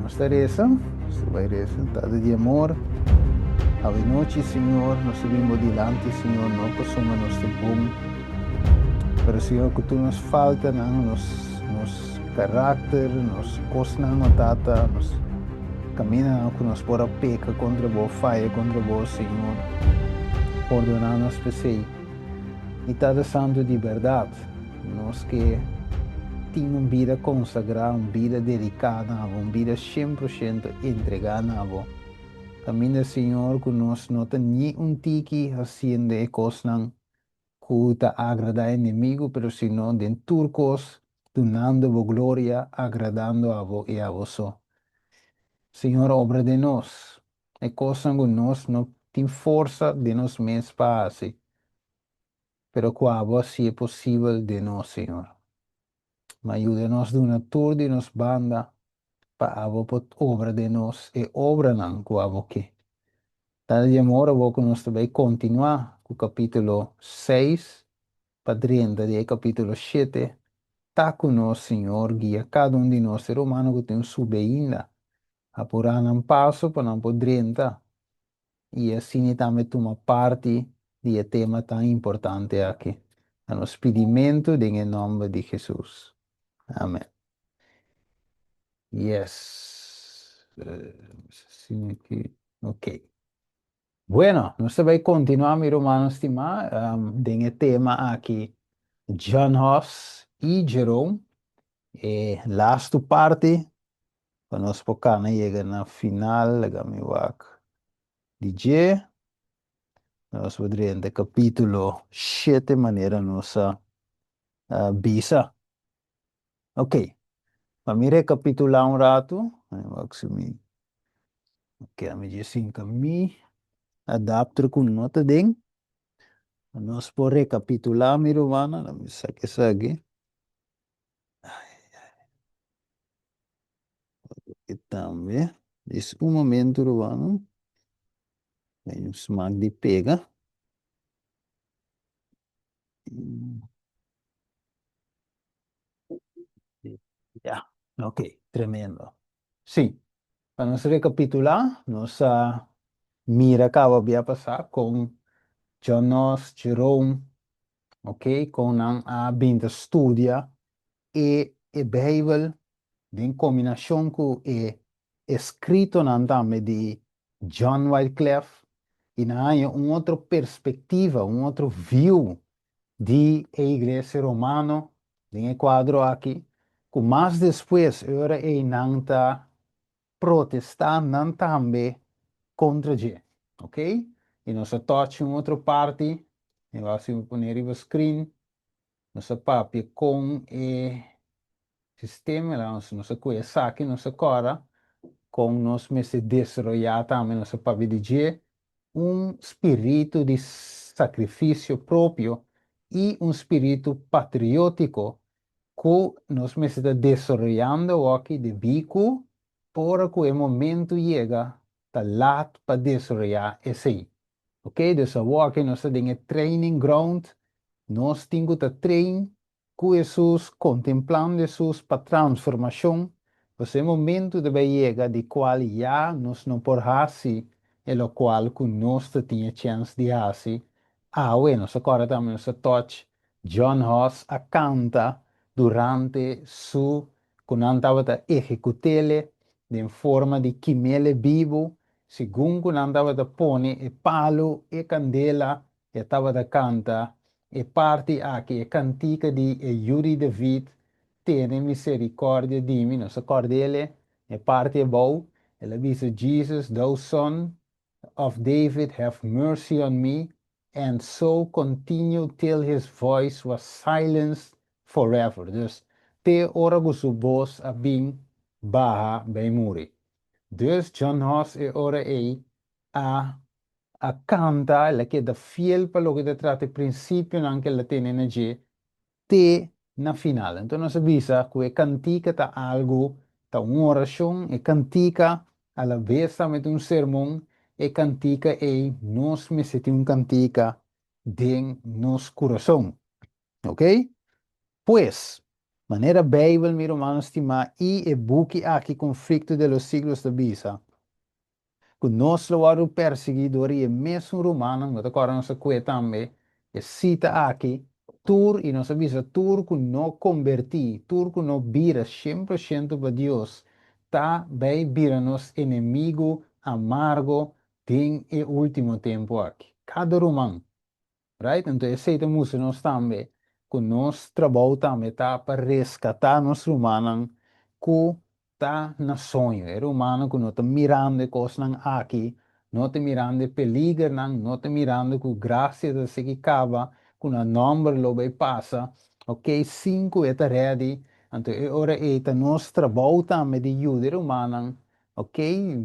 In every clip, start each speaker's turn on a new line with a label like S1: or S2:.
S1: Nos ta resa, nos ta bai resa. Tata di amor, awe nochi, Señor, nos ta bin bo dilanti, Señor, no pasobra nos ta bon, pero, Señor, ku tur nos faltanan, nos, nos karakter, nos kosnan, o Tata, nos kamindanan ku nos por a peka kontra bo, faya kontra bo, Señor, pordoná nos p'esei. I Tata Santu di bèrdat, nos ke tin un bida konsagrá, un bida dediká na bo, un bida shen por shento entregá na bo. Kaminda, Señor, ku nos no ta ni un tiki hasiendo e kosnan ku ta agradá enemigu, pero sino den tur kos dunando bo gloria, agradando abo i abo so. Señor, obra den nos e kosnan ku nos no tin forsa den nos mes pa hasi, pero ku abo hasié posibel den nos, Señor. Ma yuda nos duna tur di nos banda pa abo por obra den nos e obranan ku abo ke. Ta di amor abo ku nos ta bai kontinuá ku kapítulo 6 pa drenta di e kapítulo 7. Ta ku nos, Señor, guia kada un di nos, ser humano ku tin sube ainda. Apurá nan paso pa nan por drenta i asina tambe tuma parti di e tema tan importante aki. Ta nos pidimentu den e nòmber di Hesus. Amèn. Yes. Ok. Bueno, nos ta bai kontinuá, mi rumannan stimá, den e tema aki, John Huss i Jerome, e lastu parti pa nos por kana yega na final, laga mi wak di dje. Nos por drenta kapítulo 7 manera nos a bisa. Ok, pa mi rekapitulá un ratu, wak si mi, ok, mi dje sinka mi adapter ku no ta den. Nos por rekapitulá, mi rumannan, mi saka esaki. Aki tambe. Dis un momento, rumannan. Hay un smak di pega. Ya, ok, tremendo. Sí, pa nos rekapitulá, nos a mira kaba bia pasá kon John Knox, Jerome, ok, kon nan a bin ta studia e e Beibel den kombinashon ku e eskritonan tambe di John Wycliffe i nan haña un otro perspektiva, un otro view di e Iglesia Romano den e kuadro aki, ku mas despues e ora ei nan ta protestá nan tambe kontra dje. Ok? I nos a touch un otro parti, mi wak si mi pone riba screen, nos a papia kon e sistema, nos a kue esaki, nos a kòrda kon nos mester desaroyá tambe, nos a papia di dje, un spiritu di sakrifisio propio i un spiritu patriótiko ku nos mester ta desaroyando awoki debí ku ora ku e momentu yega ta lat pa desaroyá esei. Ok, dus awoki nos ta den e training ground, nos tin ku ta train ku Hesus, kontemplando Hesus pa transformashon, pasobra e momentu ta bai yega di kual ya nos no por hasi e lokual ku nos ta tin e chèns di hasi awe. Nos a kòrda tambe nos a touch John Huss a kanta durante su ku nan tabata ehekut'ele den forma di kim'ele bibu, segun ku nan tabata pone e palu, e kandela, E tabata kanta e parti aki, e kantika di e Yu di David, Tene miserikòrdia di mi. Nos a kòrd'el e parti abou. El a bisa, Jesus, thou son of David, have mercy on me, and so continued till his voice was silenced forever. Dus, te ora ku su bos a bin baha bai muri. Dus John Huss e ora ei a a kanta, el a keda fiel pa loke ta trata e prinsipionan ku el a tene na dje te na final. Anto nos a bisa ku e kantika ta algu, ta un orashon, e kantika a la bes tambe ta un sermon, e kantika ei nos mester tin un kantika den nos kurason. Ok? Pues. Manera Beibel, mi rumannan stimá, i e buki aki Conflicto de los Siglos ta bisa, ku nos lo wòrdu persiguí dor di e mesun rumannan, bo ta kòrda nos a kue tambe e sita aki, tur, i nos a bisa tur ku no kombertí, tur ku no bira 100% pa Dios, ta bai bira nos enemigu amargo den e último tempu aki. Kada ruman. Right? Anto esei ta mustra nos tambe ku nos trabou tambe ta pa reskatá nos rumannan ku ta na soño. E rumannan ku no ta mirando e kosnan aki, no ta mirando e peligernan, no ta mirando ku grasia ta sigui kaba, ku nan nòmber lo bai pasa, ok, sin ku e ta ready. Anto e ora ei ta nos trabou tambe di yuda e rumannan. Ok,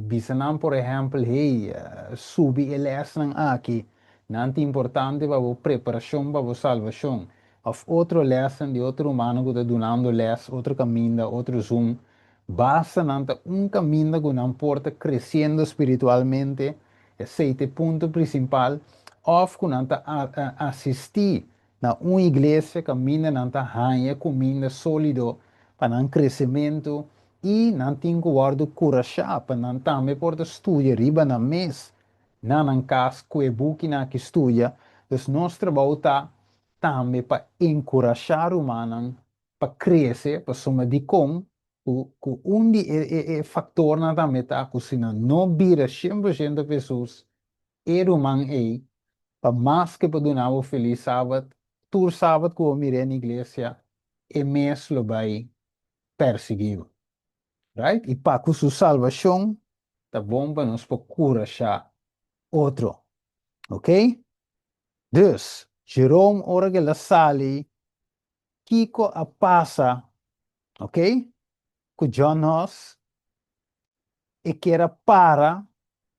S1: bisa nan por ehèmpel, hey, subi e lèsnan aki, nan ta importante pa bo preparashon pa bo salbashon. Òf otro lèsnan di otro rumannan ku ta dunando lès otro kaminda, otro Zoom. Basta nan ta un kaminda ku nan por ta kresiendo spiritualmente, esei ta e punto prinsipal, òf ku nan ta asistí na un iglesia kaminda nan ta haña kuminda sólido pa nan kresementu i nan tin ku wòrdu kurashá pa nan tambe por ta studia riba nan mes na nan kas ku e bukinan aki studia. Dus nos trabou ta tambe pa enkurashá rumannan pa krese pasobra dikon ku un di e faktornan tambe ta ku si nan no bira 100% pa Hesus e ruman ei, pa mas ke por duna bo felis sabat, tur sabat ku bo mir'é na iglesia, e mes lo bai persiguí bo. Right? I pa ku su salbashon, ta bon pa nos por kurashá otro. Ok? Dus, Jerome ora ku el a sali, kiko a pasa, ok, ku John Huss? E kier a para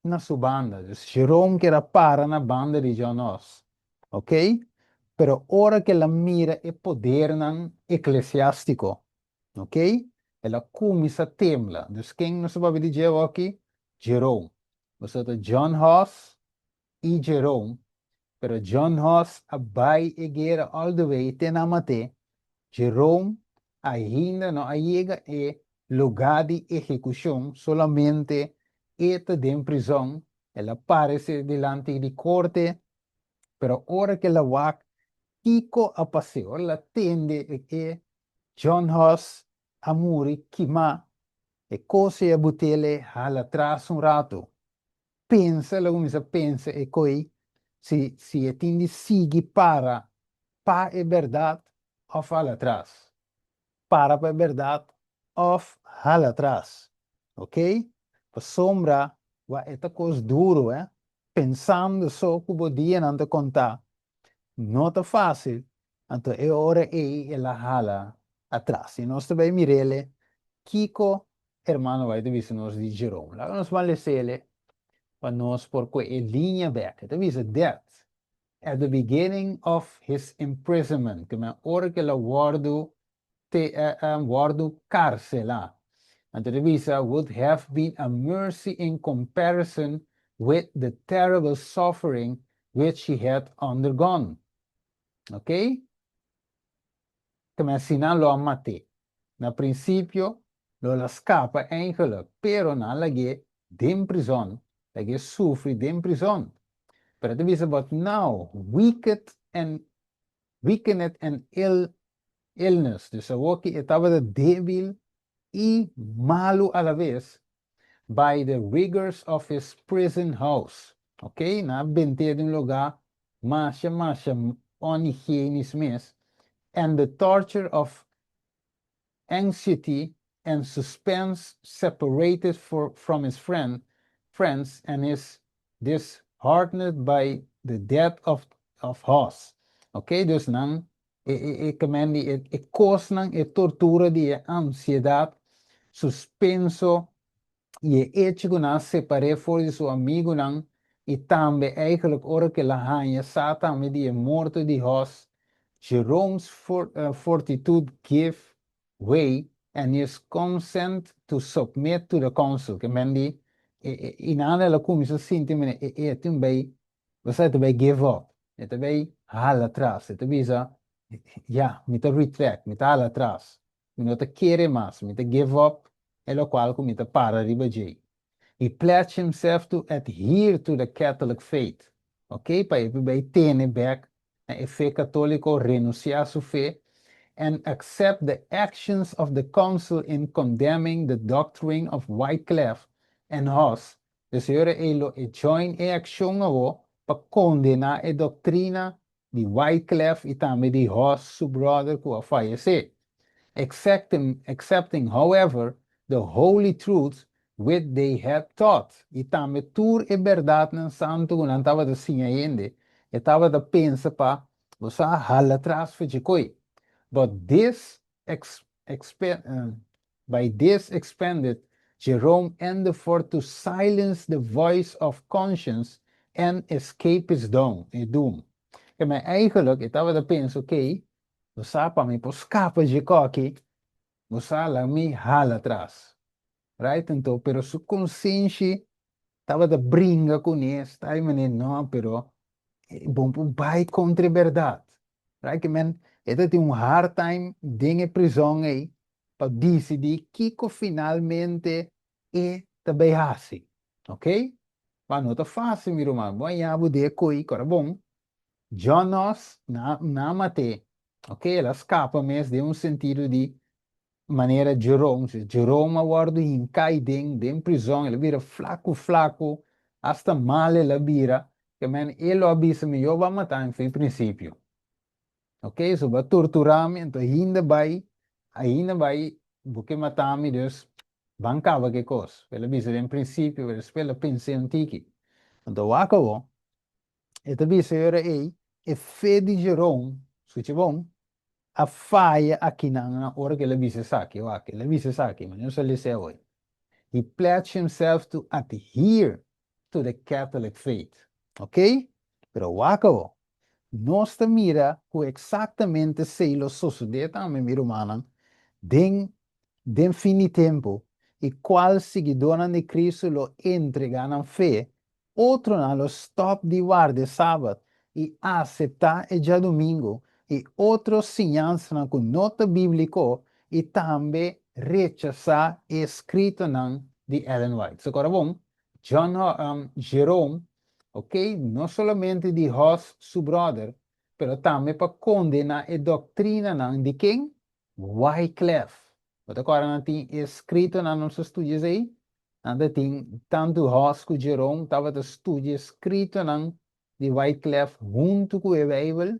S1: na su banda. Dus Jerome kier a para na banda di John Huss. Ok? Pero ora ku el a mira e podernan eklesiástiko, ok, el a kuminsá tembla. Dus ken nos ta papia di dje awor-aki? Jerome. Pasobra ta John Huss i Jerome, pero John Huss a bai e guera all the way te nan mat'é. Jerome ainda no a yega e lugá di ehekushon, solamente e ta den prizòn, el a parese dilanti di korte, pero ora ku el a wak kiko a pas'é, ora el a tende e John Huss a muri kimá, e kos ei a but'el hala tras un ratu. Pensa, el a kuminsá pensa e koi si si e tin di sigui para pa e bèrdat òf hala atras. Para pa e bèrdat òf hala atras. Ok? Pasobra wak e ta kos duru, eh. Pensando so ku bo dianan ta kontá no ta fásil, anto e ora ei el a hala atras. I nos ta bai mir'el kiko Hermano White ta bisa nos di Jerome. Laga nos ban les'el pa nos por kue e liña bek. E ta bisa, Death, at the beginning of his imprisonment, ke men ora ku el a wòrdu te wòrdu karselá. Anto e ta bisa, would have been a mercy in comparison with the terrible suffering which he had undergone. Ok? Ke men si nan lo a mat'é. Na prinsipio lo el a skapa eigenlijk, pero nan a lag'é den prizòn, lag'é sufri den prizòn. Pero e ta bisa, But now, weakened and weakened and ill illness, dus awor ki e tabata débil i malu alaves, by the rigors of his prison house. Ok, nan a bent'é den un lugá masha masha onhigienisch mes, and the torture of anxiety and suspense separated for from his friend friends and his disheartened by the death of of Huss. Ok, dus nan e e e kemen di e e kosnan, e tortura di e ansiedat, suspenso i e echo ku nan a separ'é for di su amigunan i tambe eigenlijk ora ku el a haña sa tambe di e morto di Huss, Jerome's fortitude give way and his consent to submit to the council. Ke men di e e i nan el a kuminsá sinti manera e e tin bai bo sa e ta bai give up, e ta bai hala atras, e ta bisa ya mi ta retract, mi ta hala atras. Mi no ta kere mas, mi ta give up e lokual ku mi ta para riba dje. He pledged himself to adhere to the Catholic faith. Ok, pa e por bai tene bek na e fe katóliko, renunsiá su fe, and accept the actions of the council in condemning the doctrine of Wycliffe and Huss. Dus e ora ei lo e join e akshon awo pa kondená e doktrina di Wycliffe i tambe di Huss su brother ku a fayesé. Accepting, however, the holy truths which they had taught. I tambe tur e bèrdatnan santu ku nan tabata siña hende, e tabata pensa pa bo sa hala atras for dje koi. But this by this expanded Jerome endeavored to silence the voice of conscience and escape his doom. Ke men eigenlijk e tabata pensa, ok, bo sa pa mi por skapa dje koki, bo sa laga mi hala atras. Right? Anto, pero su konsenshi tabata bringa kuné, sta e manera, no, pero bo por bai kontra e bèrdat. Right? Ke men e ta tin un hard time den e prizòn ei pa disidí kiko finalmente e ta bai hasi. Ok? Ma no ta fásil, mi ruman. Bo a yabu di e koi, kora bon. John Knox na na mat'é. Ok, el a skapa mes den un sentido di manera Jerome. Si Jerome a wòrdu hinká den den prizòn, el a bira flaku flaku, asta mal el a bira. Ke men e lo a bisa mi, yo bo a mata mi for prinsipio. Ok, so bo a torturá mi, anto ainda bai, ainda bai bo ke mata mi, dus ban kaba ku e kos. El a bisa den prinsipio, pero despues el a pens'é un tiki. Anto wak awor, e ta bisa e ora ei, e fe di Jerome, skucha bon, a faya akinan na ora ku el a bisa esaki. Wak, el a bisa esaki, ma nos a lesa awe. He pledged himself to adhere to the Catholic faith. Ok? Pero wak awor, nos ta mira ku eksaktamente esei lo sosodé tambe, mi rumannan, den den fin di tempu, i kual siguidónan di Kristu lo entregá nan fe, otronan lo stòp di warda e sabat i aseptá e djadumingu i otro siñansanan ku no ta bíbliko i tambe rechasá e eskritonan di Ellen White. So kòrda bon, John Jerome, ok, no solamente di Huss su bròder, pero tambe pa kondená e doktrinanan di ken? Wyclef. Bo ta kòrda nan tin e eskritonan nos a studia esei? Nan ta tin tantu Huss ku Jerome tabata studia eskritonan di Wyclef huntu ku e Beibel,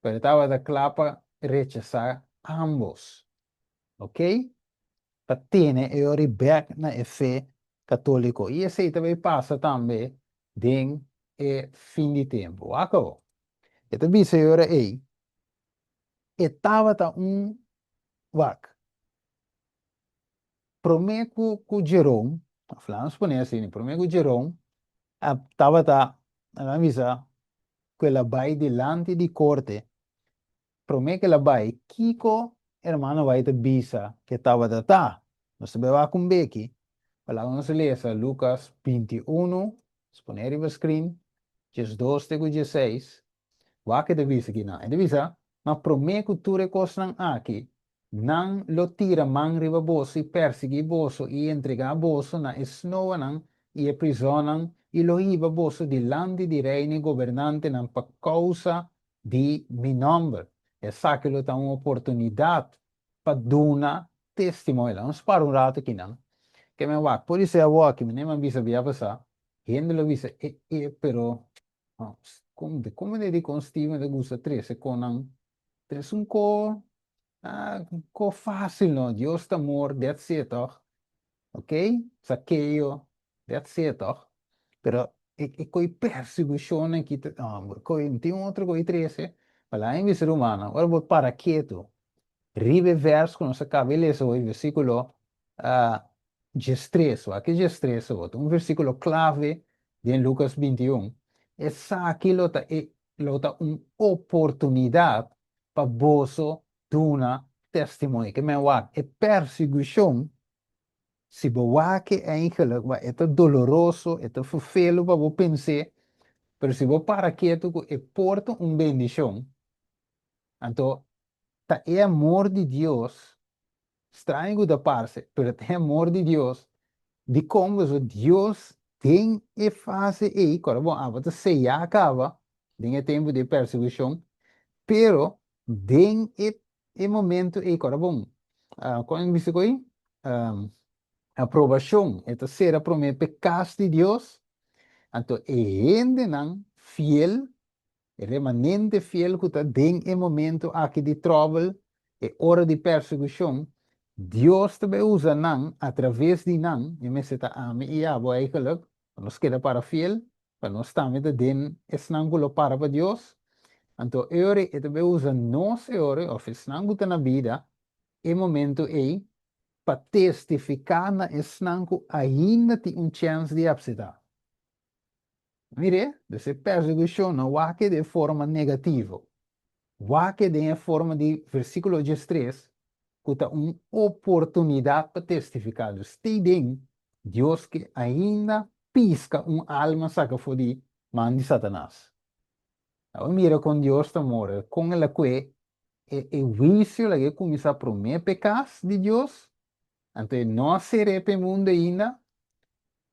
S1: pero e tabata kla pa rechasá ámbos. Ok? Pa tene e ora bèk na e fe katóliko. I esei ta bai pasa tambe den e fin di tempu. Wak awor. E ta bisa e ora ei, e tabata un wak. Promé ku ku Jerome, òf laga nos pone asina, promé ku Jerome a tabata, laga bisa, ku el a bai dilanti di korte, promé ku el a bai, kiko hermano White a bisa ku e tabata ta? Nos ta bai wak un beki, pa laga nos lesa Lukas 21, nos pone riba screen, 12 te ku 16. Wak e ta bisa kinan. E ta bisa, Ma promé ku tur e kosnan aki, nan lo tira man riba boso i persiguí boso i entregá boso na e snoanan i e prizònnan i lo hiba boso dilanti di reina i gobernantenan pa kousa di mi nòmber. Esaki lo ta un oportunidat pa duna testimonio. Laga nos para un ratu akinan. Ke men wak, podisé awor aki, mi a bisa bia pasá, hende lo bisa, E, e, pero Kon manera di kon Steven ta gusta trese konan? Trese un ko, ah, un ko fácil no. Dios ta amor, that's it, toch? Ok? Zakeo, that's it, toch? Pero e, e koi persekushonnan ki ta, oh, koi, tin un otro koi trese. Ma laga mi bisa rumannan, ora bo para ketu, riba e vers ku nos a kaba di lesa hoy, versíkulo ah, 13, wak e 13 awor, ta un versíkulo klave den Lukas 21. Esaki lo ta e lo ta un oportunidat pa boso duna testimonio. Ke men wak e persigushon, si bo wak e eigenlijk, wak e ta doloroso, e ta ferfelu pa bo pens'é, pero si bo para ketu ku e por ta un bendishon, anto ta e amor di Dios. Straño ku ta parse, pero ta e amor di Dios. Dikon? Pasobra Dios den e fase ei, kòrda bon, abo ta seyá kaba den e tempu di e persekushon, pero den e e momento ei, kòrda bon, kon e bisa ku ei? Aprobashon, e ta sera promé p'e kas di Dios, anto e hendenan fiel, e remanente fiel ku ta den e momento aki di tròbel, e ora di persekushon, Dios ta bai usa nan atraves di nan, e mester ta ami i abo eigenlijk, pa nos keda para fiel, pa nos tambe ta den esnan ku lo para pa Dios. Anto e ora e ta bai usa nos e ora, òf esnan ku ta na bida, e momento ei, pa testifiká na esnan ku ainda tin un chèns di apseptá. Mir'é, dus e persekushon no wak den e forma negativo. Wak den e forma di versíkulo 13, ku ta un oportunidat pa testifiká. Dus stei den Dios ke ainda piska un alma saka for di man di Satanas. Awor mira kon Dios ta more, kon el a kue e huisio laga e kuminsá promé p'e kas di Dios, anto e no a ser'é p'e mundu ainda,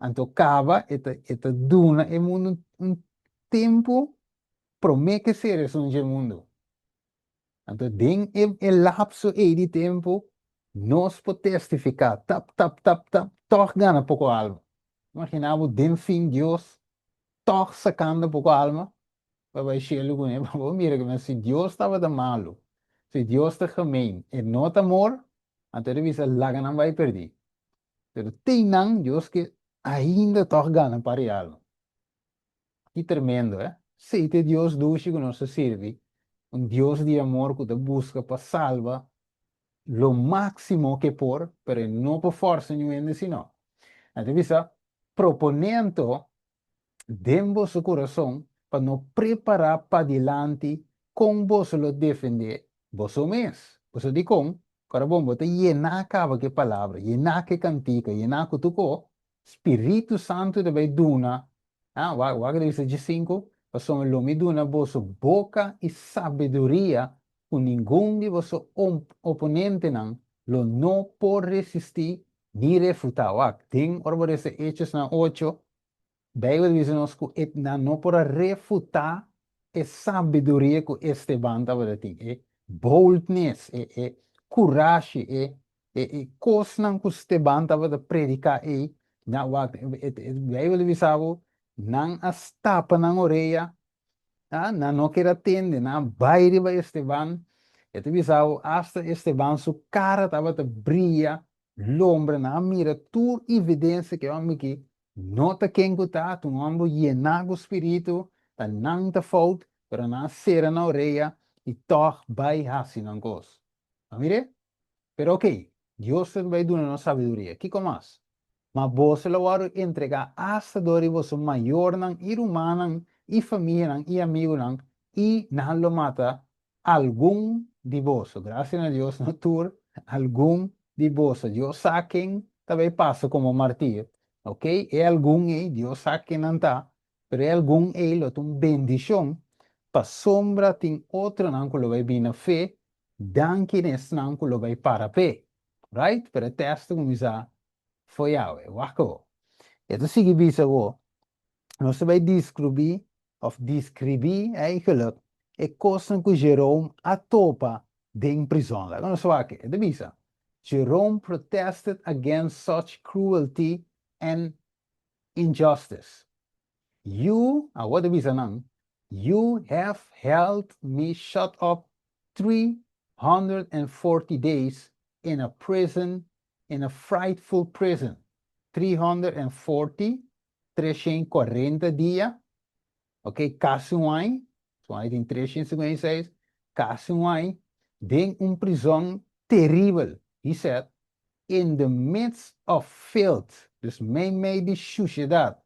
S1: anto kaba e ta e ta duna e mundu un tempu promé ku e sera esun dje mundu. Anto den e e lapso ei di tempu nos por testifiká tap tap tap tap tòg gana poko alma. Imaginá bo den fin Dios tòg sakando poko alma pa bai shelu kuné, pa bo mira ku si Dios tabata malu, si Dios ta gemeen, e no ta amor, anto e ta bisa laga nan bai pèrdí. Pero tin nan Dios ke ainda tòg gana par di alma. Ki tremendo, eh? Sí, ta e Dios dushi ku nos ta sirbi, un Dios di amor ku ta buska pa salba lo máksimo ku e por, pero e no por fòrsa niun hende sino. Nan ta bisa, Proponé anto den boso kurason pa no prepará padilanti kon boso lo defendé boso mes. Boso dikon? Ora bon bo ta yená kaba ku e palabra, yená ku e kantika, yená ku tur ko, Spiritu Santu ta bai duna, ah, wak, wak ta bisa 15, pasobra lo mi duna boso boka i sabiduria ku ningun di boso oponentenan lo no por resistí ni refutá. Wak, den ora bo resa Hechosnan 8, Bijbel ta bisa nos ku e nan no por a refutá e sabiduria ku Esteban tabata tin, e boldness, e e kurashi, e e e kosnan ku Steban tabata prediká ei, nan wak, e e Bijbel ta bisa bo, nan a stapa nan orea, ah, nan no kier a tende, nan a bai riba Esteban, e ta bisa bo asta Esteban su kara tabata bria lombra, nan a mira tur evidensia ku e hòmber aki No ta ken ku ta, ta un hòmber yená ku spiritu, ta nan ta fout, pero nan a sera nan orea i tòg bai hasi nan kos. A mir'é? Pero okey, Dios ta bai duna nos sabiduria. Kiko mas? Ma boso lo wòrdu entregá asta dor di boso mayornan i rumannan i famianan i amigunan, i nan lo mata algun di boso, gracia na Dios no tur, algun di boso, Dios sa ken ta bay pasa como martir, ok, e algun ey Dios sa ken nan ta, pero e algun ey lo ta un bendicion, pasobra tin otronan cu lo bay bini na fe, danki na esnan cu lo bay para p'e, right, pero e test ta cuminsa fo'i awe, wak awo, e ta sigui bisa bo, nos ta bay descubri of describí eigenlijk e kosnan ku Jerome a topa den prizòn. Laga nos wak, e ta bisa, Jerome protested against such cruelty and injustice. You, awor ta bisa nan, you have held me shut up 340 days in a prison, in a frightful prison. 340 340 dia, ok, kasi un aña, su aña tin 356, kasi un aña, den un prizon teribel, he said, in the midst of filth, dus meimei di shushedat,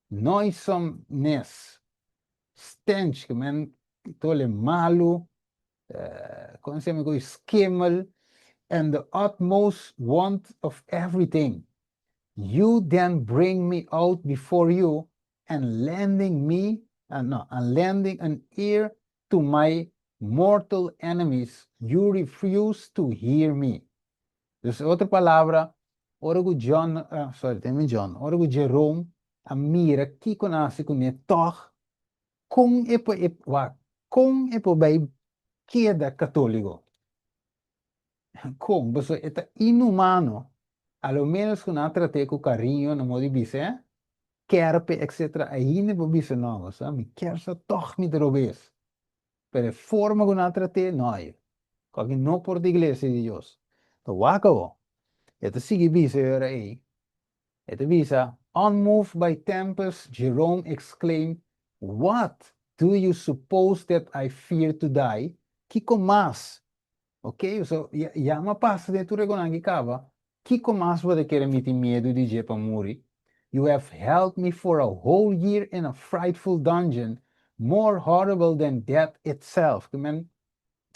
S1: noisomeness, stench, ke men tole malu, kon se yama e kos, skimmel, and the utmost want of everything. You then bring me out before you and lending me, no, and lending an ear to my mortal enemies, you refuse to hear me. Dus otro palabra, ora ku John, sorry, tin mi John, ora ku Jerome a mira kiko nan a hasi kuné tòg, kon e por, e, wak, kon e por bai keda katóliko? Kon? Pasobra e ta inhumano, a lo ménos ku nan a trat'é ku kariño, nan modo di bisa, eh, kèrpe, etcetera, ainda e por bisa, no, bo sa, mi kier sa tòg mi ta robes. Pero e forma ku nan a trat'é, no ai. Kòke no por ta iglesia di Dios. Ta wak awor. E ta sigui bisa e ora ei. E ta bisa, Unmoved by tempest, Jerome exclaimed, What, do you suppose that I fear to die? Kiko mas? Ok, so ya mi a pasa den tur e konan aki kaba. Kiko mas bo ta kere mi tin miedu di dje pa muri? You have held me for a whole year in a frightful dungeon, more horrible than death itself. Ke men,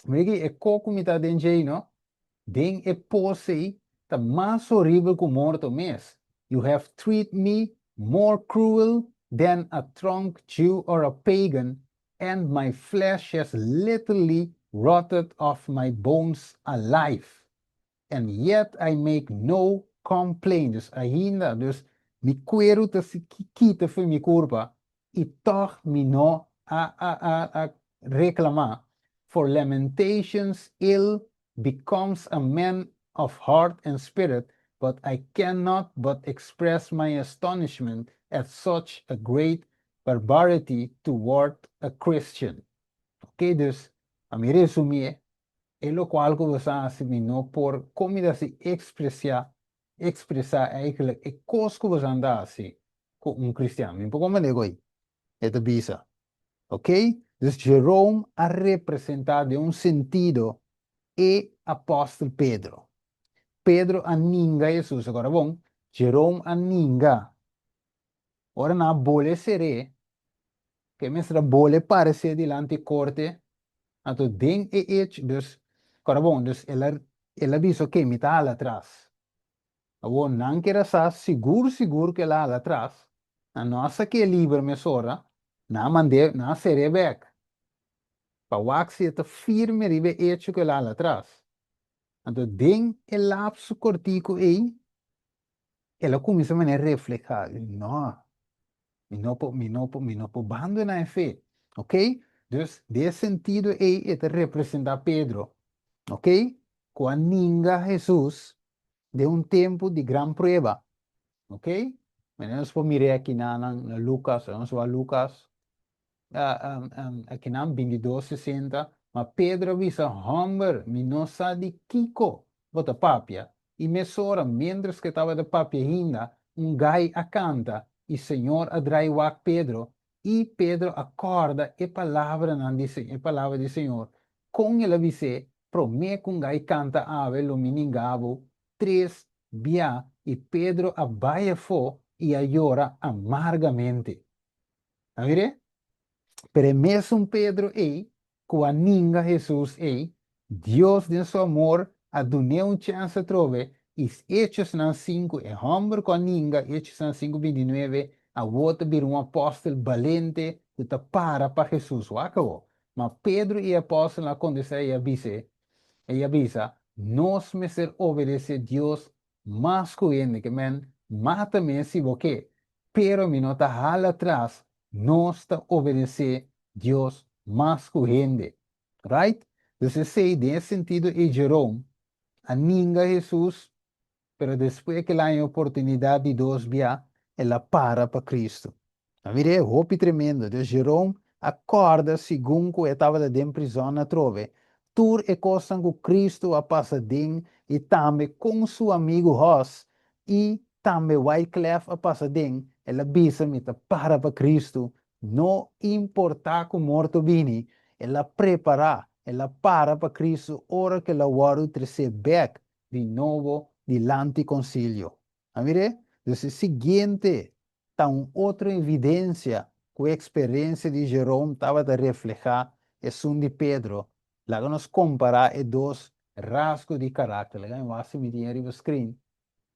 S1: mira aki, e ko ku mi ta den dje no, den e pos ei, ta mas horibel ku morto mes. You have treated me more cruel than a drunk Jew or a pagan, and my flesh has literally rotted off my bones alive. And yet I make no complaint. Dus ainda, dus mi kueru ta kita for mi kurpa i tòg mi no a reklamá. For lamentations ill becomes a man of heart and spirit, but I cannot but express my astonishment at such a great barbarity toward a Christian. Ok, dus, pa mi resumí, e lokual ku bo sa hasi mi no por kon mi ta hasi ekspresiá, ekspresá eigenlijk e kos ku bo sa ta hasi ku un kristian. Mi por komprendé ku ei e ta bisa. Ok, dus Jerome a representá den un sentido e apòstel Pedro. Pedro a ninga Hesus, agora bon, Jerome a ninga. Ora nan a bole ser'é, ke mester a bole paresé dilanti korte, anto den e echo, dus, kòrda bon, dus el a, el a bisa, ok, mi ta hala atras. Awor nan kier a sa sigur sigur ku el a hala atras, nan no a sak'é liber mesora, nan a mand'é, nan a ser'é bèk, pa wak si e ta firme riba e echo ku el a hala atras. Anto den e lapso kortiku ei, el a kuminsá manera reflehá, No, mi no por, mi no por, mi no por bandoná e fe. Ok? Dus, den e sentido ei e ta representá Pedro, ok, ku a ninga Hesus den un tempu di gran prueba. Ok? Manera nos por mir'é akinan na Lukas, nos wak Lukas Akinan bintidos sesenta, ma Pedro a bisa, Hòmber, mi no sa di kiko bo ta papia. I mesora, miéntras ku e tabata papia ainda, un gai a kanta, i Señor a drai wak Pedro, i Pedro a kòrda e palabranan di e palabra di Señor, kon el a bis'é, Promé ku un gai kanta awe lo mi ninga bo tres bia. I Pedro a bai afó i a yora amargamente. A mir'é? Pero e mesun Pedro ei ku a ninga Hesus ei, Dios den su amor a dun'é un chèns atrobe, i Hechosnan sinku, e hòmber ku a ninga, Hechosnan sinku bintinuebe, awor ta bira un apòstel balente ku ta para pa Hesus. Wak awor. Ma Pedro i e apòstelnan a kontestá i a bis'é, i a bisa, Nos mester obedesé Dios mas ku hende, ke men, mata mi si bo ke, pero mi no ta hala atras, nos ta obedesé Dios mas ku hende. Right? Dus esei, den e sentido ei Jerome a ninga Hesus, pero despues ku el a haña oportunidat di dos bia, el a para pa Kristu. A mira e hopi tremendo. Dus Jerome a kòrda segun ku e tabata den prizòn atrobe, tur e kosnan ku Kristu a pasa den i tambe kon su amigu Hus i tambe Wyclef a pasa den, el a bisa mi ta para pa Kristu, no importá ku morto bini, el a prepará, el a para pa Kristu ora ku el a wòrdu tresé bèk di nobo dilanti konsilio. A mir'é? Dus e siguiente ta un otro evidencia cu e experencia di Jerome tabata refleha esun di Pedro. Laga nos compara e dos rasgo di caracter. Laga mi wak si mi tin e riba screen.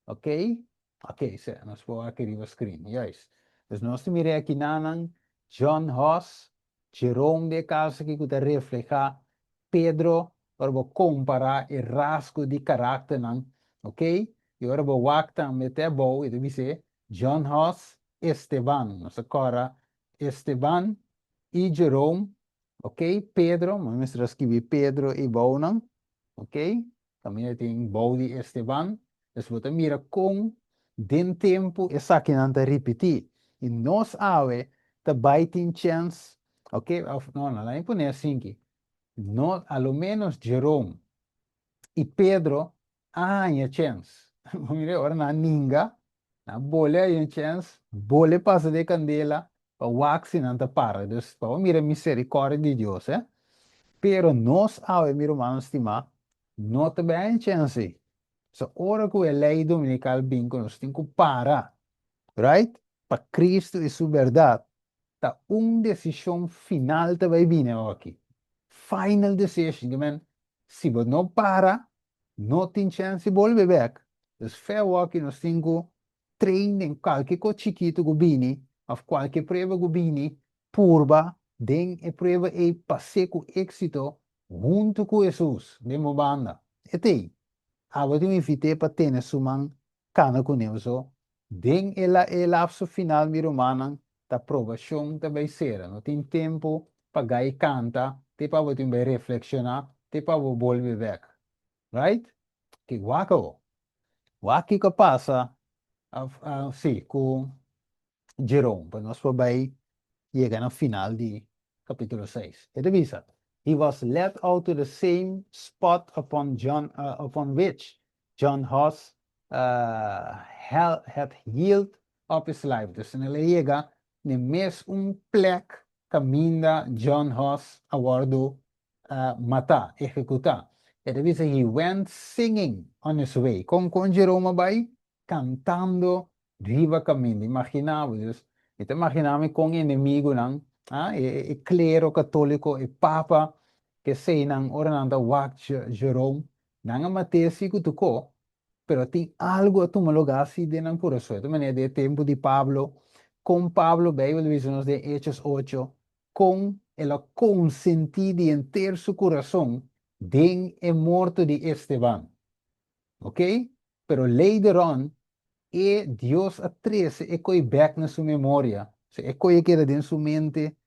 S1: Ok? Ok, si, nos por wak e riba screen. Juist. Dus nos ta mira e akinanan, John Huss, Jerome di e caso aki cu ta refleha Pedro, ora bo compara e rasgo di caracternan. Ok? I ora bo wak tambe te abou e ta bis'é John Huss, Esteban. Nos a kòrda Esteban i Jerome. Ok? Pedro, mi mester a skibi Pedro ei bounan. Ok? Kaminda tin bou di Esteban. Dus bo ta mira kon den tempu esakinan ta ripití. I nos awe ta bai tin chèns, ok, òf no, no, laga mi pone asinki, no, a lo ménos Jerome i Pedro a haña chèns. Bo mira ora nan a ninga, nan a bole haña chèns, bole pasa den e kandela pa wak si nan ta para. Dus pa bo mira e miserikòrdia di Dios, eh. Pero nos awe, mi rumannan stimá, no ta bai haña chèns ei. So ora ku e lei dominikal bin ku nos tin ku para, right, pa Kristu i su bèrdat, ta un desishon final ta bai bini awoki. Final decision, ke men si bo no para, no tin chèns di bolbe bèk. Dus fe awoki nos tin ku train den kualke kos chikitu ku bini òf kualke prueba ku bini, purba den e prueba ei pas'é ku éksito huntu ku Hesus den bo banda. E t'ei. Abo tin un invit'é pa tene su man kana kuné paso den e e lapso final mi rumannan ta probashon ta bai sera. No tin tempu pa gai kanta te pa bo tin bai reflekshoná te pa bo bolbe bèk. Right? Ke wak awo. Wak kiko a pasa sí ku Jerome pa nos por bai yega na final di kapítulo seis. E ta bisa, He was led out to the same spot upon John, upon which John Huss had yield up his life. Dus el a yega n'e mes un plek kaminda John Huss a wòrdu matá, ehekutá. E ta bisa, He went singing on his way. Kon kon Jerome a bai? Kantando riba kaminda. Imaginá bo, dus mi ta imaginá mi kon enemigunan, ah, e e klero katóliko, e papa, keseinan, ora nan ta wak Jerome, nan a mat'é si ku tukó, pero tin algu a tuma lugá si den nan kurason. E ta manera den e tempu di Pablo, kon Pablo, Beibel ta bisa nos den Hechos ocho, kon el a konsentí di henter su kurason den e morto di Esteban. Ok? Pero later on, e Dios a trece e koe bek na su memoria. So e koe a keda den su mente,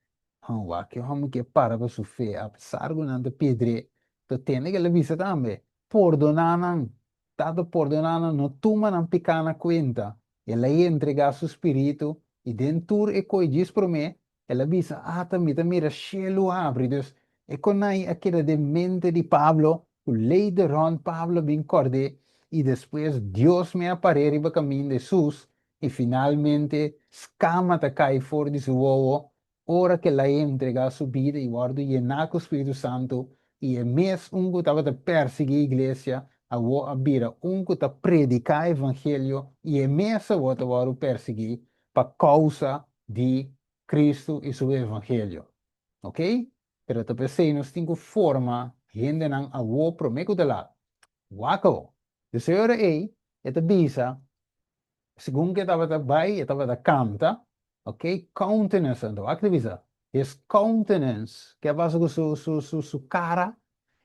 S1: Han, wak, e homber ke para pa su fe, apesar ku nan ta piedr'é. To tende ku el a bisa tambe, Pordoná nan, Tata, pordoná nan, no tuma nan piká na kuenta. El a entregá su spiritu, i den tur e koe djis promé, El a bisa, Ata, mi ta mira shelu habri. Dus, e konai a keda den mente di Pablo, ku later on Pablo a bin kòrd'é, i despues Dios me a par'é riba kaminda Hesus, i finalmente skama ta kai for di su wowo ora ku el a entregá su bida i wòrdu yená ku Spiritu Santu, i e mes un ku tabata pèrsiguí iglesia awor a bira un ku ta prediká evangelio, i e mes awor ta wòrdu pèrsiguí pa kousa di Cristo i su evangelio. Ok? Pero ta p'esei nos tin ku forma hendenan awó promé ku ta lat. Wak awó. Dus e ora ei e ta bisa, segun ku e tabata bai, e tabata kanta, ok, countenance anto, wak e ta bisa, his countenance, ke a pasa ku su su su su kara?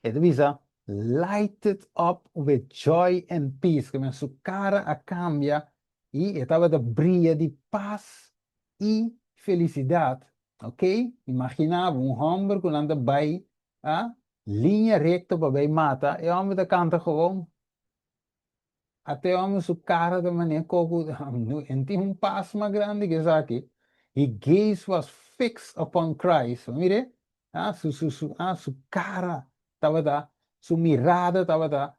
S1: E ta bisa, lighted up with joy and peace, ke men su kara a kambia i e tabata bria di pas i felisidat, ok? Imaginá bo un hòmber ku nan ta bai a liña rekto pa bai mata, e hòmber ta kanta gewoon. Ata e hòmber su kara ta manera koko, e no tin un pas mas grandi ku esaki. He gaze was fixed upon Christ. Bo mira e? Su su su su kara tabata, su mirada tabata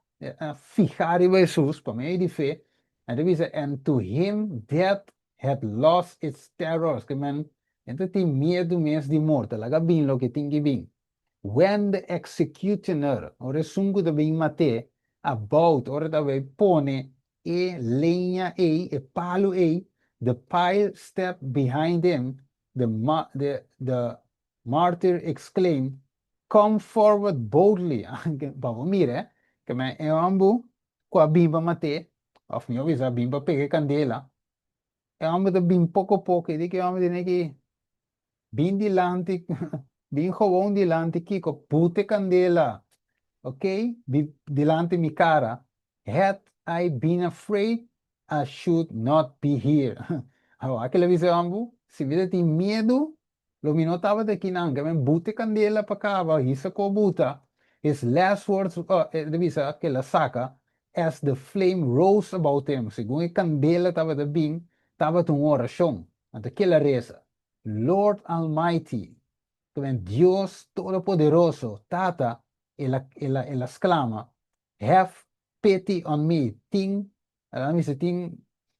S1: fihá riba Hesus pa medio di fe, a ta bisa, And to him death had lost its terrors, ke men e ta tin miedu mes di morto, laga bin loke tin ki bin. When the executioner, ora esun ku ta bin mat'é, about, ora ta bai pone e leña ei, e palu ei, the pile stepped behind him, the the the Martyr exclaimed, Come forward boldly! Pa bo mira, eh, ke men e homber ku a bin pa mat'é, òf mihó bisa a bin pa pega e kandela, e homber ta bin poko poko, i di ku e homber tene ki bin dilanti, bin gewoon dilanti kiko, buta e kandela, ok, dilanti mi kara, had. I been afraid, I should not be here. Awor, kiko el a bisa ambu? Si mi tin miedu, lo mi no tabata akinan, ke men buta kandela pa kaba, hisa ko buta. His last words, el a bisa ku el a saka, as the flame rose about him, segun e kandela tabata bin, tabata un orashon. Anto kiko el a resa: "Lord Almighty", ke men Dios Todopoderoso, Tata, el a sklama, "have pity on me", tin, el a bisa tin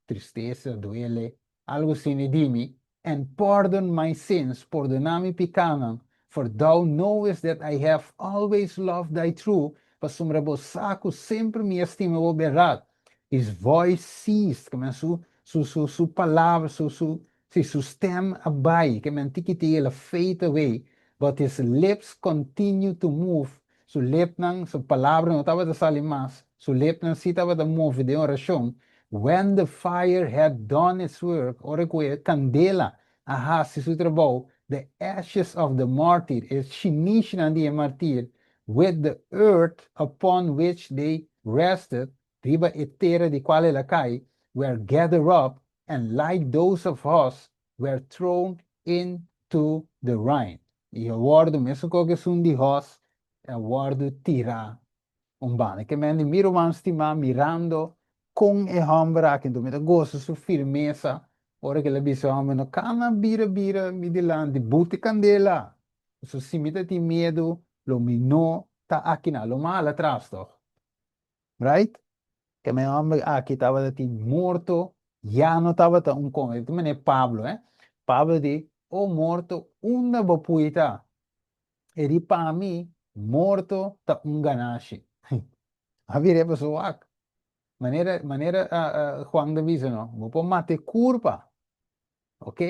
S1: tristesa, duele, algu asina di mi, "and pardon my sins", pordoná mi pikánan, "for thou knowest that I have always loved thy truth", pasobra bo sa ku semper mi a stima bo bèrdat. His voice ceased, ke men su palabra, sí, su stèm a bai, ke men tiki tiki el a fade away, but his lips continue to move, su lepnan, su palabra no tabata sali mas, su lepnan sí tabata move den orashon. When the fire had done its work, ora ku e kandela a hasi su trabou, the ashes of the martyr, e shinishinan di martir, with the earth upon which they rested, riba e tera di kual el a kai, were gathered up, and like those of us, were thrown into the Rhine. I a wòrdu, mesun ku esun di Huss, a wòrdu tirá un banda. Ke men mi ruman stimá, mirando kon e hòmber aki, anto mi ta gosa su firmesa, ora ku el a bisa hòmber, no kana bira bira mi dilanti, buta kandela. So si mi tin miedu, lo mi no ta akinan, lo m'a hala atras toch. Right? Ke men hòmber aki tabatin morto, ya no tabata un kon. E mane Pablo, eh? Pablo di, "O morto, unda bo pui ta?" E di, "Pa mi, morto ta un ganashi." A bira pessoa. Manera Juan ta bisa, no? Bo por mata kurpa. Ok?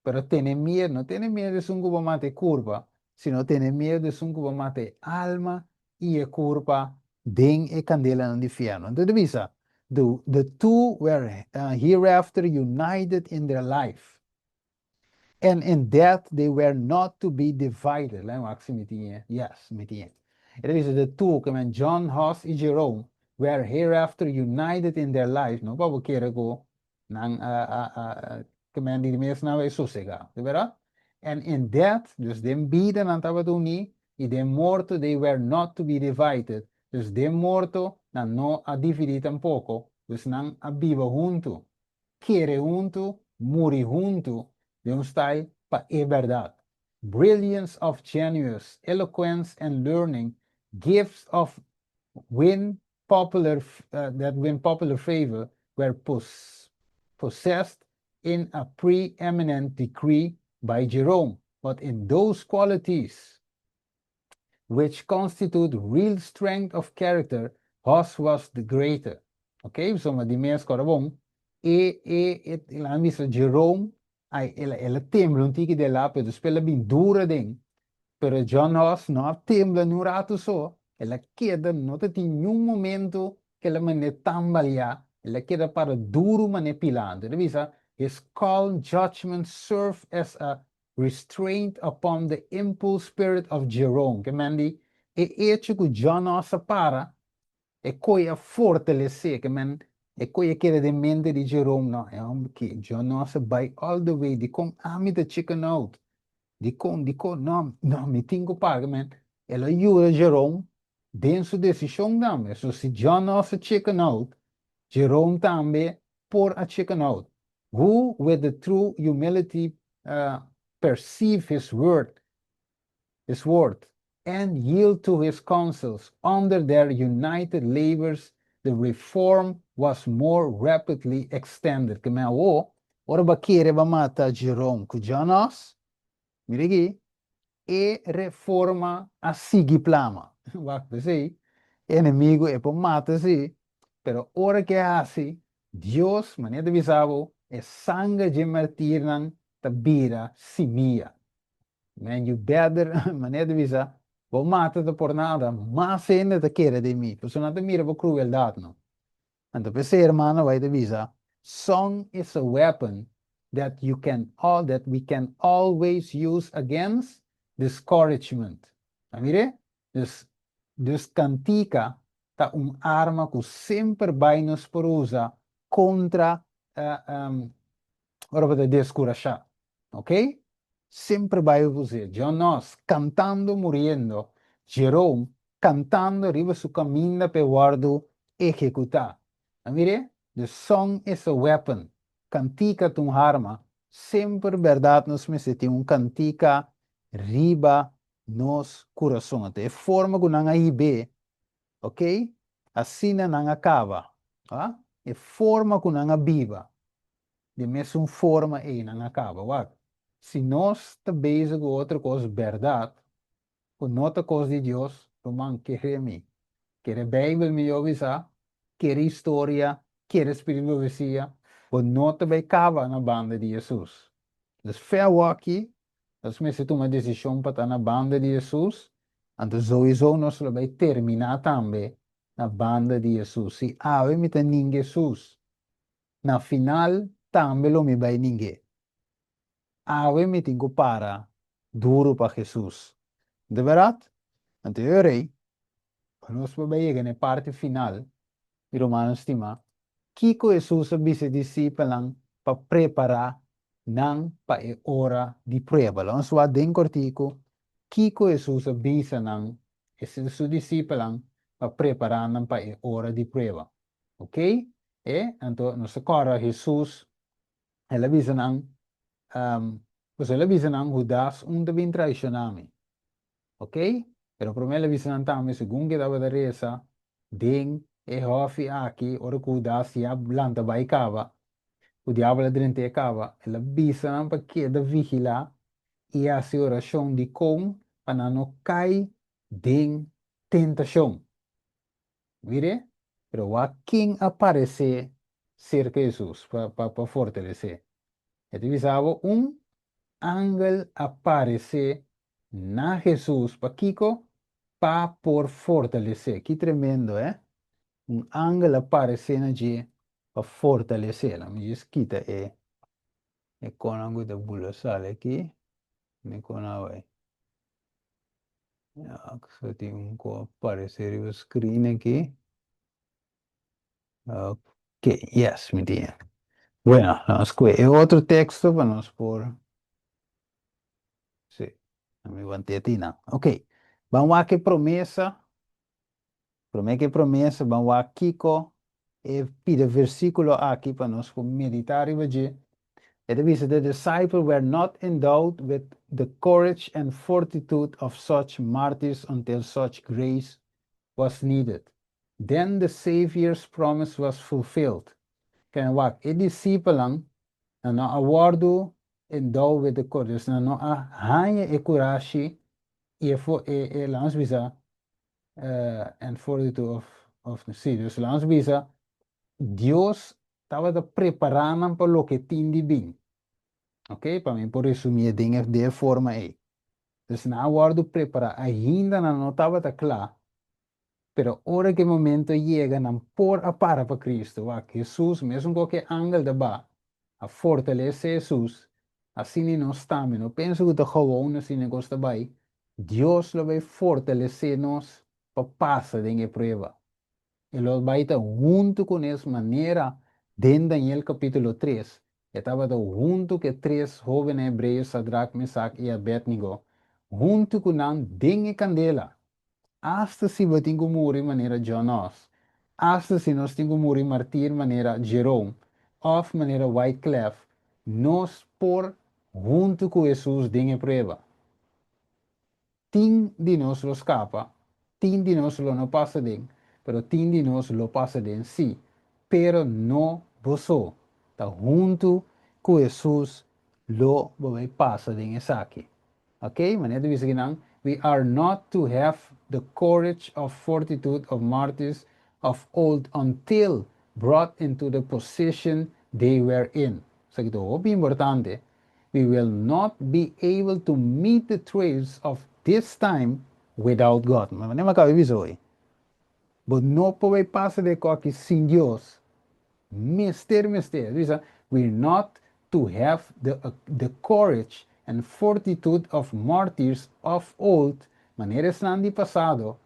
S1: Pero tene miedu, no tene miedu di esun ku por mata kurpa, sino tene miedu di esun ku por mata alma i e kurpa den e kandela di fièrnu. Anto, bisa, the two were hereafter united in their life. And in death they were not to be divided. Laga mi tin. Yes, mi tin. It is the two, ke men John Huss i Jerome, were hereafter united in their life. No, pa kere ku nan ke men di mes nan a sosegá, di bèrdat? And in death, dus den bida nan tabata uní, i den morto they were not to be divided. Dus den morto nan no a dividí tampoko, dus nan a biba huntu. Kere huntu, muri huntu, den un style pa e bèrdat. Brilliance of genius, eloquence and learning, gifts of win popular that win popular favor were possessed in a preeminent degree by Jerome. But in those qualities which constitute real strength of character, Huss was the greater. Ok? So, di mes bon. E el a bisa Jerome, ai, el a tembla un tiki di la, pero despues el a bin duru den. Pero John Huss no a tembla un ratu so, el a keda, no tin ningun momento ku el a mane tambaleá, el a keda para duru mane pilá. El a bisa, his calm judgment served as a restraint upon the impulse spirit of Jerome. Ke men di, e echo ku John Huss a para, e kos a fortalesé, ke men, e kos a keda den mente di Jerome, no, e hòmber ku John Huss a bai all the way, di kon ami ta chicken out, di kon, no, mi tin ku para, men, el a yuda Jerome den su desishon tambe. So si John Huss a chicken out, Jerome tambe por a chicken out. Who with the true humility perceive his word, and yield to his counsels. Under their united labors, the reform was more rapidly extended. Ke men o, ora b'a kere b'a mata Jerome ku John Huss, mira aki, e reforma a sigui plama. Wak p'esei, enemigu e por mata sí, pero ora ku hasi, Dios, manera ta bisa bo, e sanger di martirnan ta bira simia. Man, you better, manera ta bisa, bo mata ta por nada, mas hende ta kere den mi. Pasobra nan ta mira bo krueldat, no? Anto, p'esei, ruman, bai ta bisa, song is a weapon that we can always use against discouragement. Mira? Dus kantika. ta un arma ku semper bai nos por usa kontra ora bo ta deskurashá. Ok? Semper bai us'é. John Knox kantando muriendo, Jerome kantando riba su kaminda pa e wòrdu ehekutá. A mir'é? The song is a weapon. Kantika ta un arma. Semper bèrdat nos mester tin un kantika riba nos kurason. Anto e forma ku nan a hib'é, ok, asina nan a kaba. A? E forma ku nan a biba, di mesun forma ei nan a kaba. Wak, si nos ta bezig ku otro kos bèrdat, ku no ta kos di Dios, ruman, kere mi. Kere Beibel mihó bisa, kere historia, kere spiritu profesia, bo no ta bai kaba na banda di Hesus. Dus fe awoki, nos mester tuma desishon pa ta na banda di Hesus, anto souiso nos lo bai terminá tambe na banda di Hesus. Si awe mi ta ninga Hesus, na final tambe lo mi bai ning'é. Awe mi tin ku para duru pa Hesus. De bèrdat? Anto e ora ei, pa nos por bai yega na e parti final di Romanos stimá, kiko Hesus a bisa e disipelnan pa prepará nan pa e ora di prueba? Lo nos wak den kòrtiku kiko Hesus a bisa nan, su disipelnan, pa prepará nan pa e ora di prueba. Oké? E, anto nos ta kòrda Hesus El a bisa nan, Pasobra el a bisa nan, Hudas un ta bin traishoná mi. Ok? Pero promé el a bisa nan tambe, segun ku e tabata resa den e hòfi aki, ora ku Hudas ya lanta bai kaba, ku diabel a drent'é kaba, el a bisa nan pa keda vigilá i hasi orashon dikon pa nan no kai den tentashon. Mire, pero wak ken a paresé serka Hesus pa pa fortalesé. E ta bisa bo, un angel a paresé na Hesus. Pakiko? Pa por fortalesé. Ki tremendo, eh? Un angel a paresé na dje pa fortalesé. Laat mi djis kita e e konan ku ta bula sali aki. Mi kona bai. Ja, so tin un ku aparece riba screen aki. Ok, yes, mi tin. Bueno, nos kue e otro teksto pa nos por. Sí, mi want'é tina. Ok, ban wak e promesa. Promé ku e promesa, ban wak kiko e pida versíkulo aki pa nos por meditá riba dje. E ta bisa, The disciples were not endowed with the courage and fortitude of such martyrs until such grace was needed. Then the Savior's promise was fulfilled. Kende wak, e disipelnan nan no a wòrdu endowed with the courage, dus nan no a haña e kurashi i e, e, e, laat ons bisa, and fortitude of sí, dus laat ons bisa, Dios tabata prepará nan pa loke tin di bin. Ok, pa mi por resumí den e den e forma ei. Dus nan a wòrdu prepará, ainda nan no tabata kla, pero ora ku e momento yega nan por a para pa Kristu. Wak, Hesus, mesun ku e angel ta ba, a fortalesé Hesus, asina nos tambe. No pensa ku ta gewoon asina kos ta bai. Dios lo bai fortalesé nos pa pasa den e prueba. E lo bai ta huntu ku nos manera den Daniel kapítulo 3. E tabata huntu ku e tres hóbennan hebreo Sadrak, Mesak i Abednego, huntu ku nan den e kandela. Asta si bo tin ku muri manera John Knox, asta si nos tin ku muri martir manera Jerome òf manera Wyclef, nos por huntu ku Hesus den e prueba. Tin di nos lo skapa, tin di nos lo no pasa den, pero tin di nos lo pasa den sí. Pero no bo so, ta huntu ku Hesus lo bo bai pasa den esaki. Ok, manera ta bisa kinan, we are not to have the courage of fortitude of martyrs of old until brought into the position they were in. Esaki ta hopi importante. We will not be able to meet the trials of this time without God. Manera mi a kaba di bisa hoy. Bo no por bai pasa den koki sin Dios. Mester, mester. Bisa, we're not to have the courage and fortitude of martyrs of old, manera esnan di pasado.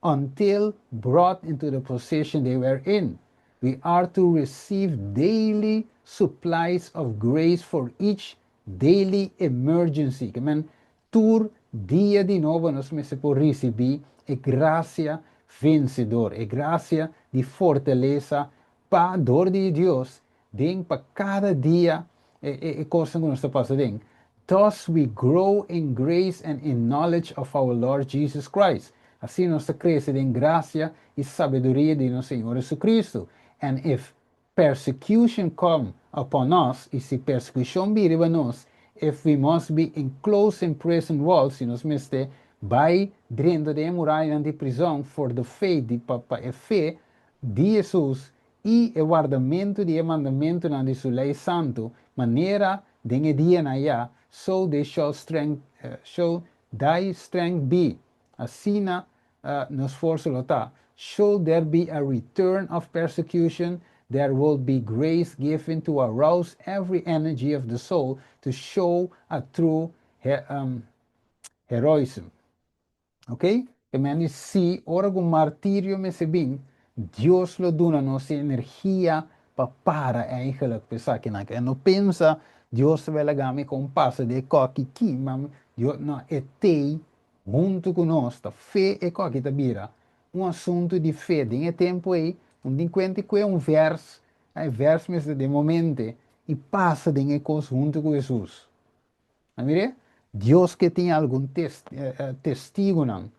S1: Until brought into the position they were in. We are to receive daily supplies of grace for each daily emergency. Ke men tur dia di nobo nos mester por risibí e grasia vensedor, e grasia di fortalesa pa dor di Dios den pa kada dia e kos ku nos ta pasa den. Thus we grow in grace and in knowledge of our Lord Jesus Christ. Asina nos ta krese den grasia i sabiduria di nos Señor Jesucristo. And if persecution come upon us, i si persekushon bini riba nos, if we must be enclosed in prison walls, si nos mester bai drenta den murayanan di prizòn, for the faith, di pa pa e fe di Jesus i e wardamentu di e mandamentunan di su lei santu, manera den e dianan ayá, so they shall strength, shall thy strength be, asina nos forsa lo ta. Should there be a return of persecution, there will be grace given to arouse every energy of the soul to show a true heroism. Ok? Ke men si ora ku martirio mester bin, Dios lo duna nos energia pa para eigenlijk pa esakinan. E no pensa Dios ta bai laga mi kon pasa di e koki ki, ma Dios no e tei huntu ku nos ta fe e koki ta bira un asuntu di fe den e tempu ei un tin kuenta ku e un vers e vers mester den momente i pasa den e kos huntu ku Hesus. A mira? Dios ke tin algun testigunan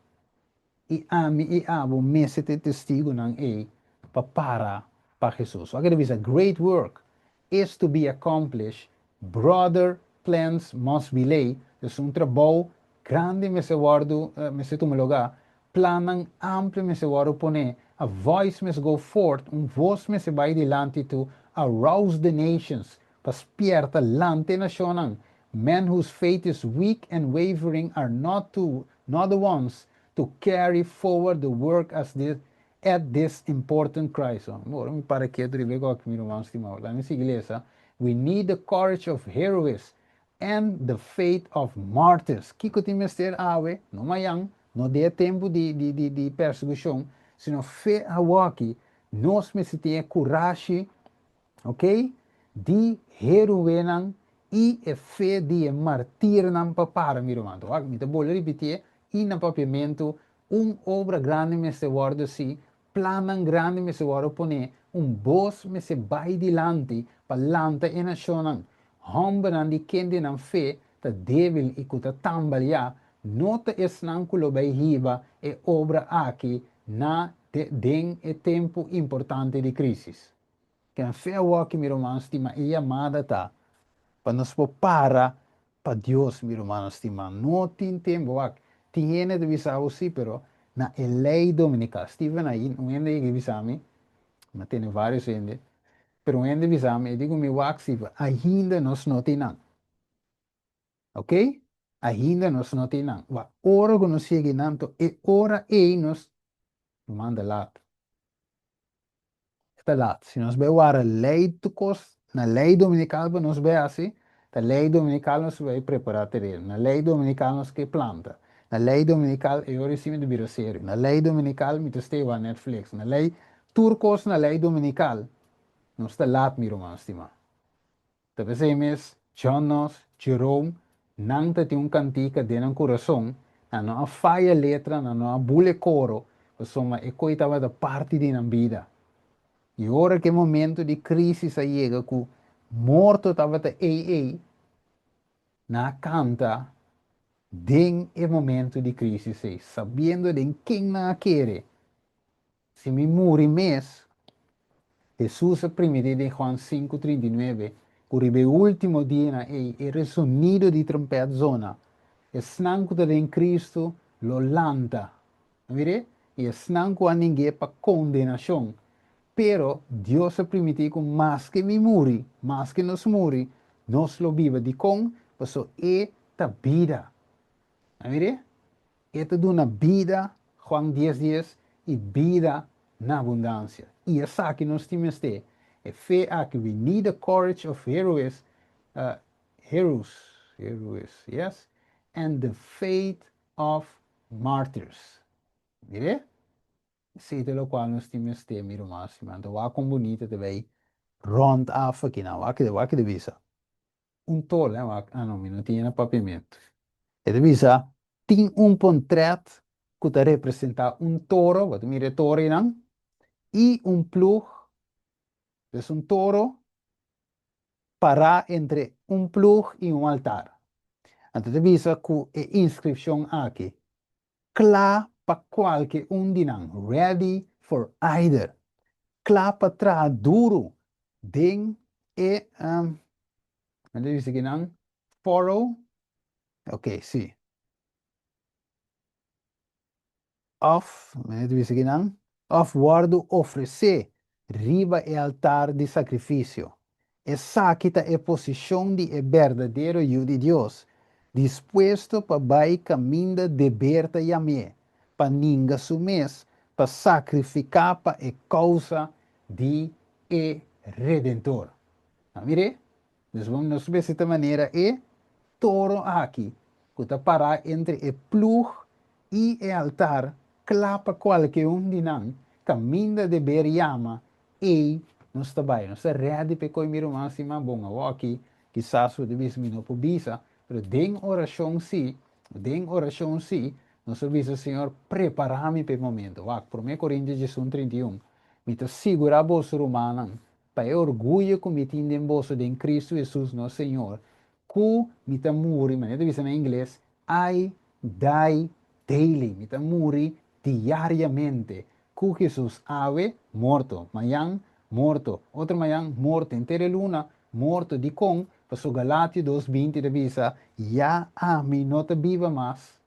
S1: i ami i abo mester ta e testigunan ei pa para pa Hesus. Wak e ta bisa, Great work is to be accomplished, broader plans must be laid, dus un trabou grandi mester wòrdu, mester tuma lugá, plannan amplio mester wòrdu poné, a voice must go forth, un vos mester bai dilanti to arouse the nations, pa spièrta lanta e nashonnan, men whose faith is weak and wavering are not to not the ones to carry forward the work as this at this important crisis. Ora mi para ketu riba e kòki, mi ruman stimá. Laat mi sigui lesa. We need the courage of heroes and the faith of martyrs. Kiko tin mester awe? No mañan, no den e tempu di di di di persekushon, sino fe awoki. Nos mester tin e kurashi, ok, di heroenan i e fe di e martirnan pa para, mi ruman. Wak, mi ta bolbe ripitié i na papiamentu. Un obra grandi mester wòrdu si, plannan grandi mester wòrdu poné, un bos mester bai dilanti pa lanta e nashonnan. Hòmbernan di kende nan fe ta débil i ku ta tambaliá no ta esnan ku lo bai hiba e obra aki na den e tempu importante di krísis. Ken fe awoki, mi ruman stima, e yamada ta pa nos por para pa Dios, mi rumannan stima. No tin tempu, wak, tin hende ta bisa bo si, pero na e lei dominikal. Steven ayi, un hende yega bisa mi, mi a tene varios hende, pero un hende bisa mi, e di ku mi, wak Steven, ainda nos no tin nan. Ok? Ainda nos no tin nan. Wak, ora ku nos yega einan, to e ora ei nos manda lat. E ta lat. Si nos bai wara lei tur kos, na lei dominikal pa nos bai hasi, ta lei dominikal nos bai prepará tereno, na lei dominikal nos ke planta, na lei dominikal e ora si mi ta bira serio, na lei dominikal mi ta stay wak Netflix, na lei tur kos na lei dominikal nos ta lat mi ruman stimá. Ta p'esei mes, John nos, Jerome, nan ta tin un kantika den nan kurason, nan no a faya letra, nan no a bul e koro, pasobra e koi tabata parti di nan bida. I ora ku e momento di krísis a yega ku morto tabata ei ei, nan a kanta den e momento di krísis ei, sabiendo den ken nan a kere. Si mi muri mes, Hesus a primiti den Juan sinku 39 ku riba e último dianan ei e resonido di trompèt zona, esnan ku ta den Kristu lo lanta. A mir'é? I esnan ku a ning'é pa kondenashon. Pero Dios a primiti ku maske mi muri, maske nos muri, nos lo biba. Dikon? Pasobra e ta bida. A mir'é? E ta duna bida, Juan dies dies, i bida na abundansia. I esaki nos tin mester, e fe aki, we need the courage of heroes, heroes, heroes, yes, and the faith of martyrs. Mir'é? Esei ta lokual nos tin mester, mi ruman stima. Anto wak kon bunita ta bay rònt af akinan. Wak wak ta bisa. Un tol, eh, wak, ah no, mi no tin e na papiamentu. E ta bisa, tin un pontrèt ku ta representá un toro, bo ta mira e toro einan, i un plug, dus un toro pará entre un plug i un altar. Anto ta bisa ku e inskripshon aki, Kla pa kualke un di nan, ready for either. Kla pa traha duru den e, mi ta bisa kinan, furrow, ok, si. Òf, mi ta bisa kinan, òf wòrdu ofresé riba e altar di sakrifisio. Esaki ta e posishon di e berdadero Yu di Dios, dispuesto pa bai kaminda deber ta yam'é, pa ninga su mes, pa sakrifiká pa e kousa di e Redentor. A mir'é? Dus bo nos mester ta manera e toro aki ku ta pará entre e plug i e altar, kla pa kualke un di nan, kaminda deber yama, ei nos ta bai. Nos ta ready p'e koe mi ruman sima bon awoki, kisas bo ta bisa mi no por bisa, pero den orashon si, den orashon si, nos por bisa Señor prepará mi p'e momento. Wak, Promé Korintios 11, 31, Mi ta sigurá boso rumannan, pa e orguyo ku mi tin den boso den Kristu Hesus nos Señor, ku mi ta muri, manera ta bisa na ingles, I die daily, mi ta muri diariamente, ku Hesus, awe, morto, mañan, morto, otro mañan, morto, henter e luna, morto, dikon? Pasobra Galatio dos 20 ta bisa, Ya ami no ta biba mas,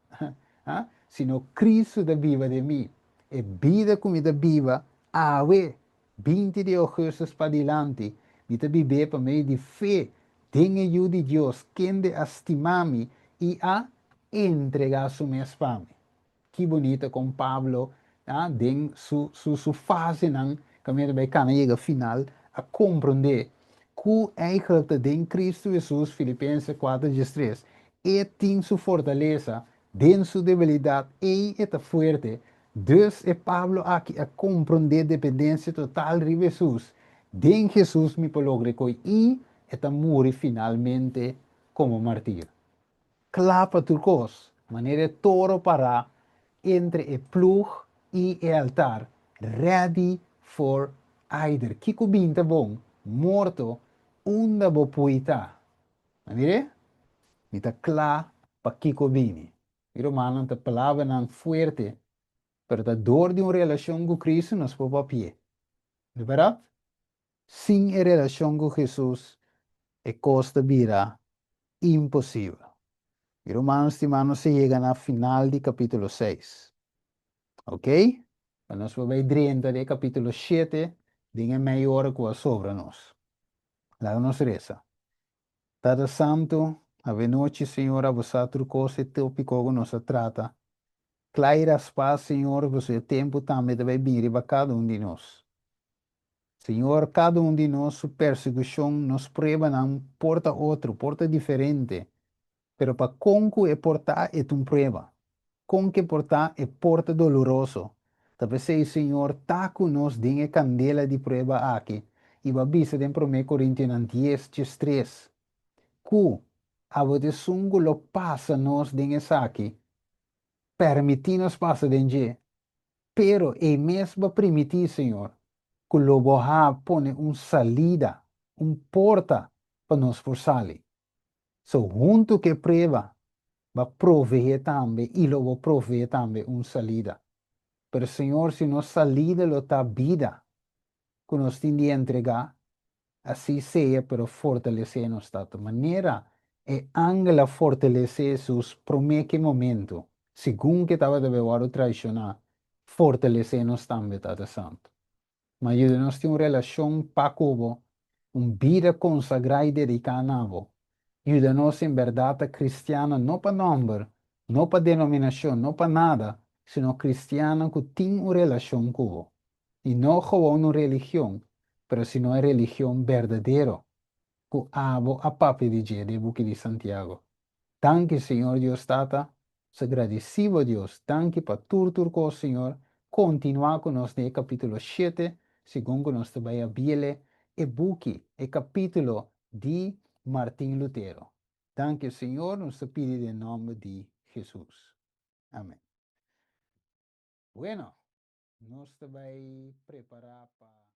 S1: sino Kristu ta biba den mi. E bida ku mi ta biba awe, 20 di ougùstùs padilanti, mi ta bib'é pa medio di fe den e Yu di Dios, kende a stima mi i a entregá su mes pa mi. Ki bunita kon Pablo, den su su su fasenan kaminda ta bai kana yega final, a komprondé ku eigenlijk ta den Kristu Hesus, Filipense 4 diestres, e tin su fortalesa Den su debilidat ei e ta fuerte. Dus e Pablo aki a komprondé dependensia total riba Hesus. Den Hesus mi por logra e koi i e ta muri finalmente komo martir. Kla pa tur kos, manera e toro pará entre e plug i e altar, ready for either. Kiko bin ta bon? Morto, unda bo pui ta? A mir'é? Mi ta kla pa kiko bini. Mi rumannan, ta palabranan fuerte, pero ta dor di un relashon ku Kristu nos por papi'é. No bèrdat? Sin e relashon ku Hesus, e kos ta bira imposibel. Mi rumannan stimá, nos a yega na final di kapítulo seis. Oké? Pa nos por bai drenta den kapítulo shete den e mei ora ku a sobra nos. Laga nos resa. Tata Santu, avenochi, Señor, abo sa tur kos e topiko ku nos a trata. Kla i raspá, Señor, pasobra e tempu tambe ta bai bin riba kada un di nos. Señor, kada un di nos su persekushon, nos pruebanan por ta otro, por ta diferente, Pero pa kon ku e por ta, e ta un prueba. Kon ku e por ta, e por ta doloroso. Ta p'esei Señor ta ku nos den e kandela di prueba aki, i bo a bisa den Promé Korintionan dies, 13, ku abo ta esun ku lo pasa nos den esaki, pèrmití nos pasa den dje, pero ei mes bo a primití, Señor, ku lo bo ha pone un salida, un porta pa nos por sali. So huntu ku e prueba ba proveé tambe i lo bo proveé tambe un salida. Pero Señor si nos salida lo ta bida ku nos tin di entregá, así sea pero fortalesé nos Tata manera e angel a fortalesé Hesus promé ku e momento, segun ku e tabata bai wòrdu traishoná, fortalesé nos tambe Tata Santu. Ma yuda nos tin un relashon pa ku bo, un bida konsagrá i dediká na bo. Yuda nos en bèrdat ta kristiannan no pa nòmber, no pa denominashon, no pa nada, sino kristiannan ku tin un relashon ku bo. I no gewoon un religion, pero sino e religion berdadero ku abo a papia di dje den e buki di Santiago. Danki Señor Dios Tata, nos a gradisí bo Dios, danki pa tur tur kos Señor. kontinuá ku nos den e kapítulo 7, segun ku nos ta bai habri e buki, e kapítulo di Martin Lutero. Danki, Señor, nos ta pidi den nòmber di Hesus. Amèn. Bueno, nos ta bai prepará pa.